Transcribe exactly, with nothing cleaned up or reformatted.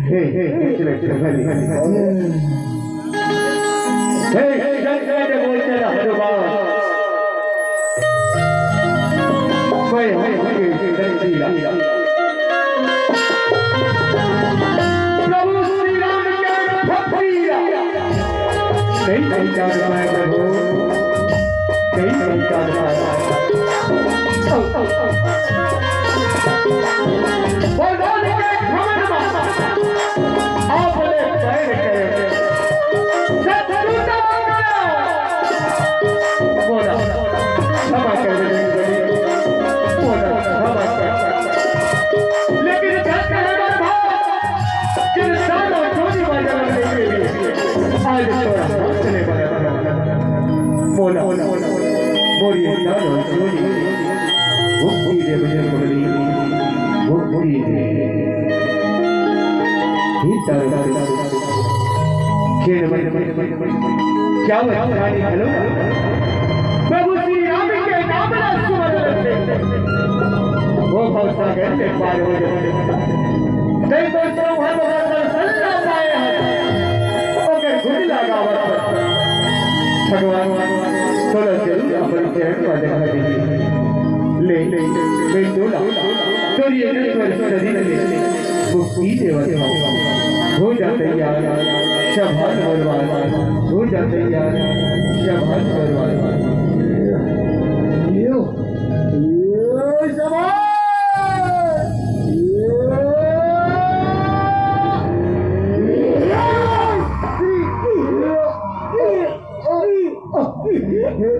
हे, हे, हे, चलो, चलो, चलो, चलो। हे, हे, जय, जय, जय, बोल, चलो, हनुमान। कोई हम के शक्ति ला। प्रभु श्री राम के भक्ति ला। कई, कई का कृपा है प्रभु, कई, कई का कृपा है। भगवान के भवन में आपने पैर करे। सतगुरु का बोला, क्षमा कर दे, बोला, क्षमा कर। लेकिन क्या कहना था? कि सालों जोड़ी बाजार में आज थोड़ा हौसले बना। बोला, बोलिए, सालों जोड़ी। मुक्ति दे मुझे कमली, मुक्ति दे। हे तारा, खेल में क्या बता, हेलो? प्रभु श्री राम के नाम ला सुमरन से वो भवसागर ले पार हो जाते। कई तो सौभाग्य वाला सल्ला पाए हैं, ओकर गुण लगावत। भगवान, तोला जरूर अपन चरण पर देखा दीजिए। ले, ले, बेटोला, तोर ये नश्वर शरीर में मुक्ति देवत हो। हो जा तैयार, शाबाश बलवान, हो जा तैयार, शाबाश बलवान। यो, यो, शाबाश। यो, यो, यो।